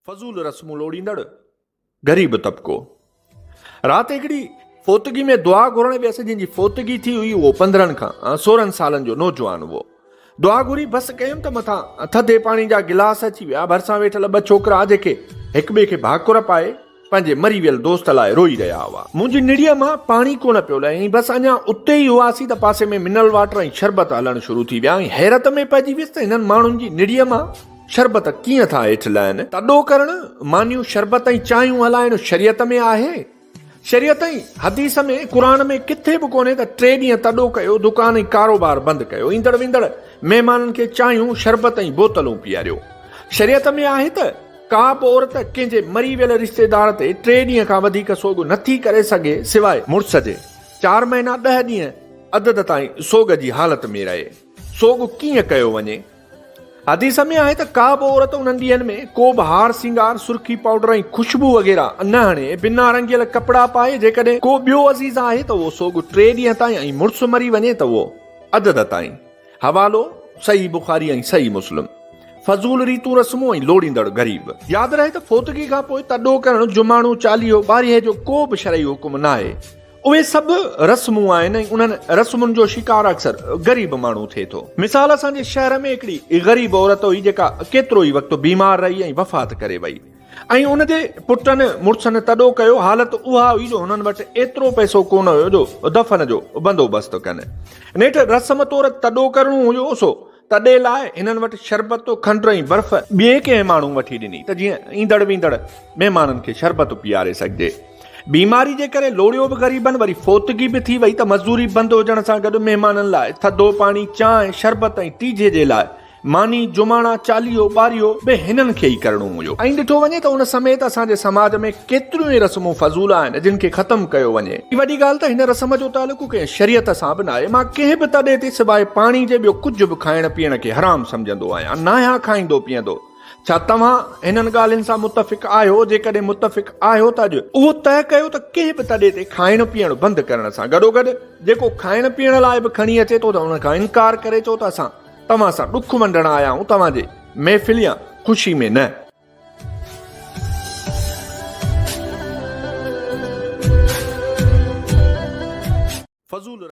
فضول رسمون لوڙيندڙ غريب طبقو. رات هڪڙي فوتگي ۾ دعا گهرڻ ويس جنهن جي فوتگي ٿي هئي اهو 15 کان 16 سالن جو نوجوان هئو. دعا گهري بس ڪيم ته مٿان ٿڌي پاڻي جا گلاس اچي ويا. ڀرسان ويٺل ٻه ڇوڪرا جيڪي هڪٻئي کي ڀاڪر پائي پنهنجي مري ويل دوست لاء روئي رهيا هئا. منهنجي نڙيء مان پاڻي ڪونه پيو لهي ۽ بس اڃا اتي ئي هئاسين ته پاسي ۾ منرل واٽر ۽ شربت هلڻ شروع ٿي ويا ۽ حيرت ۾ پئجي ويس ته هنن ماڻهن جي نڙيء مان شربت ڪيئن ٿا هيٺ لهن؟ تڏو ڪرڻ، مانيون شربت ۽ چانهيون هلائڻ شريعت ۾ آهي؟ شريعت ۽ حديث ۾، قرآن ۾ ڪٿي به ڪونهي ته ٽي ڏينهن تڏو ڪيو، دڪان ۽ ڪاروبار بند ڪيو، ايندڙ ويندڙ مهمانن کي چانهيون، شربت ۽ بوتلون پياريو. شريعت ۾ آهي ته ڪا به عورت ڪنهن جي مري ويل رشتيدار تي ٽي ڏينهن کان وڌيڪ سوڳ نٿي ڪري سگهي سواء مڙس جي چار مهينا ڏهه ڏينهن عدد تائين سوڳ جي حالت ۾ رهي. سوڳ ڪيئن ڪيو وڃي؟ حديث ۾ آهي ته ڪا به عورت انهن ڏينهن ۾ ڪو به هار سينگار، سرخي پائوڊر ۽ خوشبو وغيره نه هڻي، بنا رنگيل ڪپڙا پائي، جيڪڏهن ڪو ٻيو عزيز آهي ته اهو سوڳ ٽي ڏينهن تائين ۽ مڙس مري وڃي ته اهو عدد تائين. حوالو، صحيح بخاري ۽ صحيح مسلم. فضول ريتون رسمون ۽ لوڙيندڙ غريب. ياد رهي ته فوتگي کان پوء تڏو ڪرڻ، جماڻو، چاليهو، ٻارهي جو ڪو به شرعي حڪم ناهي. اهي سڀ رسمون آهن ۽ انهن رسمن جو شڪار اڪثر غريب ماڻهو ٿئي ٿو. مثال اسان جي شهر ۾ هڪڙي غريب عورت هئي جيڪا ڪيترو ئي وقت بيمار رهي ۽ وفات ڪري وئي ۽ ان جي پٽن مڙسن تڏو ڪيو حالت اها هئي جو هنن وٽ ايترو پئسو ڪونه هيو جو دفن جو بندوبست ڪن. نيٺ رسم طور تڏو ڪرڻو هيو سو تڏي لاء هنن وٽ شربت، کنڊ ۽ برف ٻئي ڪنهن ماڻهو وٺي ڏني ته جيئن ايندڙ ويندڙ مهمانن کي شربت پياري سگهجي. بيماري جي ڪري لوڙيو به غريبن وري فوتگي به ٿي وئي ته مزدوري بند هجڻ سان گڏ مهمانن لاء ٿڌو پاڻي، چانهه، شربت ۽ ٽيجهي جي لاء ماني، جماڻا، چاليهو، ٻاريهو به هنن کي ئي ڪرڻو هيو. ائين ڏٺو وڃي ته ان سميت اسان جي سماج ۾ ڪيتريون ئي رسمون فضول آهن جن کي ختم ڪيو وڃي. ٻي وڏي ڳالهه ته هن رسم جو تعلق ڪنهن شريعت سان به ناهي. مان ڪنهن به تڏي تي سواء پاڻي جي ٻيو ڪجهه به کائڻ پيئڻ کي حرام سمجهندو آهيان. ناهيان کائيندو پيئندو. ڇا توهان هنن ڳالهين سان متفق آهيو؟ جيڪڏهن متفق آهيو ته اڄ اهو طئه ڪيو ته ڪنهن به تڏي تي کائڻ پيئڻ بند ڪرڻ سان گڏوگڏ جيڪو کائڻ پيئڻ لاء به کڻي اچي ٿو ته ان کان انڪار ڪري چئو ته اسان توهان سان ڏک ونڊڻ آيا آهيون توهان جي محفل يا خوشي ۾ نه. فضول.